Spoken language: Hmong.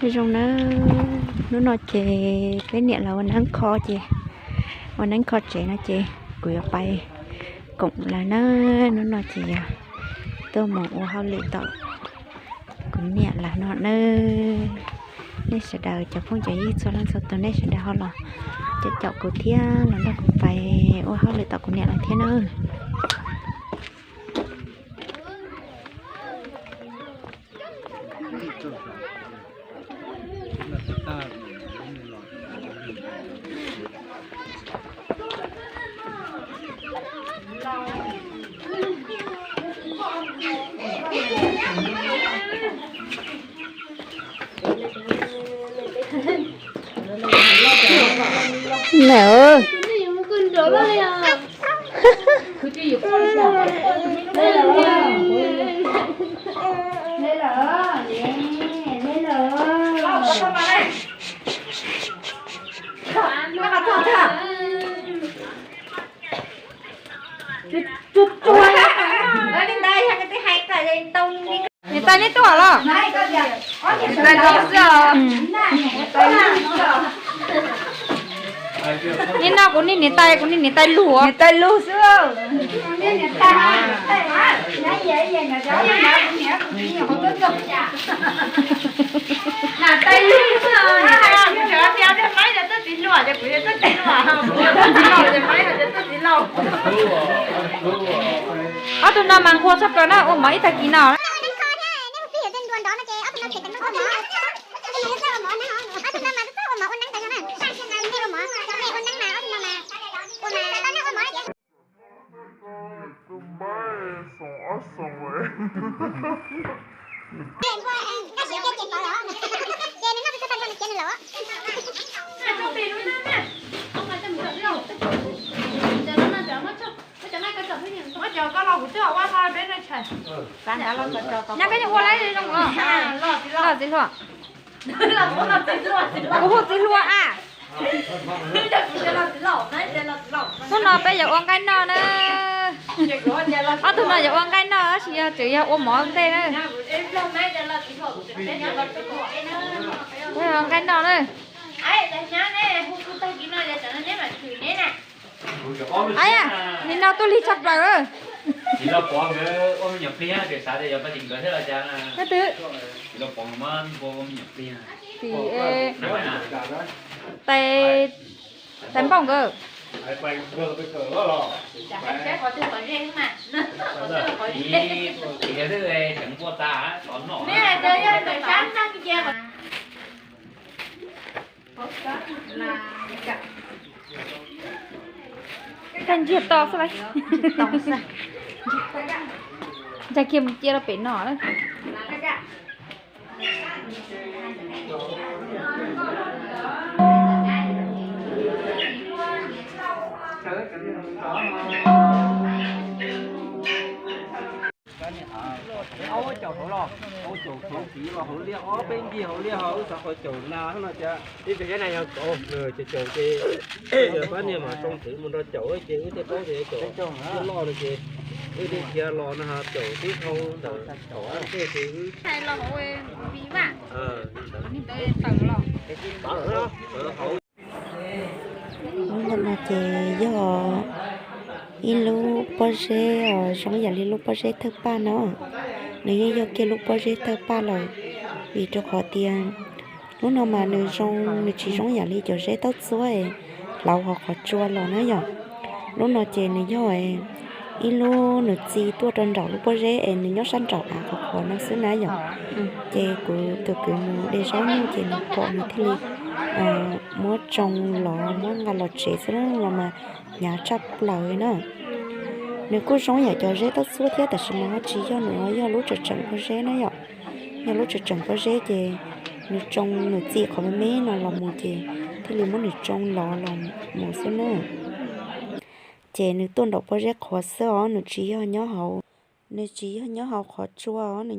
Nyob zoo nawb, hnub no ces peb niam lawv ua neeb kho ces, ua neeb kho tsev no ces kuv yuav pais koom lawv na. Hnub no ces yog tuaj mus ua hauj lwm tom kuv niam lawv no nawb. Nej sawv daws cov phooj cov ywg txhua leej txhua tus nej sawv daws ho los caum caum kuv thiab los nrog kuv pais ua hauj lwm tom kuv niam lawv thiab na. Nè, Niam tais neb tuaj los? Niam tais tuaj xwb os. Niam no kuv niag niam tais, kuv niag niam tais lug, niam tais lug xwb. Ob tug no mas nquag tshaj plaws na, ua mov ib tag kis no. Nyob koj yeej ua lawm zoo os. Loj txiv hluas. Kuv hu txiv hluas a. Hnub no peb yuav ua nqaij noj na. Ob tug no yuav ua nqaij noj tab sis yog tseem yog ua mov ua ntej na. Ua nqaij noj na. Nim no tuaj lig tshaj plaws. Tais, tais npauj nkawd. Koj ntsiag to xwb las. Ntshai kiag mus cia rau pem no lawm. Ua caum hauv los, ua caum hauv txiv los hauv liaj, ob peb ncig hauv liaj ho wb xav qhov caum na no cas. Caum caum ces pab niag mam tsoo ntxiv mus nrog caum ces wb thiaj paub tias caum loj no ces wb thiaj khiav los no ho caum tib dhau ntawm thaum ub ntej ces wb Lub ntawm no ces yog ib lub pob zeb zoo yam li lub pob zeb thawj paj no. Nws yeej yog kiag lub pob zeb thawj paj lawm, vim rau qhov tias lub no mas nws zoo, nws tsis zoo yam li cov zeb taub txuab hlauv hauv qhov tsua los na yom. Lub no ces nws yog ib lub nws txi tuaj rau nraum lub pob zeb es nws nyob sab nraum av qhuav qhuav no xwb na yom. Ces kuv tus kwv mus de zaub nyuj ces nws pom nws thiaj li muab tsoo los muab nqa los tsev xwb los mas hnyav tshaj plaws na. Nws kuj zoo yam cov zeb taub txuab thiab tab sis mas ho tsis yog, nws yog lub tseem tseem pob zeb na yom. Yog lub tseem tseem pob zeb ces nws tsoo nws txi qhov me me no los mus ces thiaj li muab nws tsoo los los mus xwb na. Ces nws tuaj nraum pob zeb qhuav xwb os, nws tsis yog nyob hauv, nws tsis yog nyob hauv qhov tsua os, nws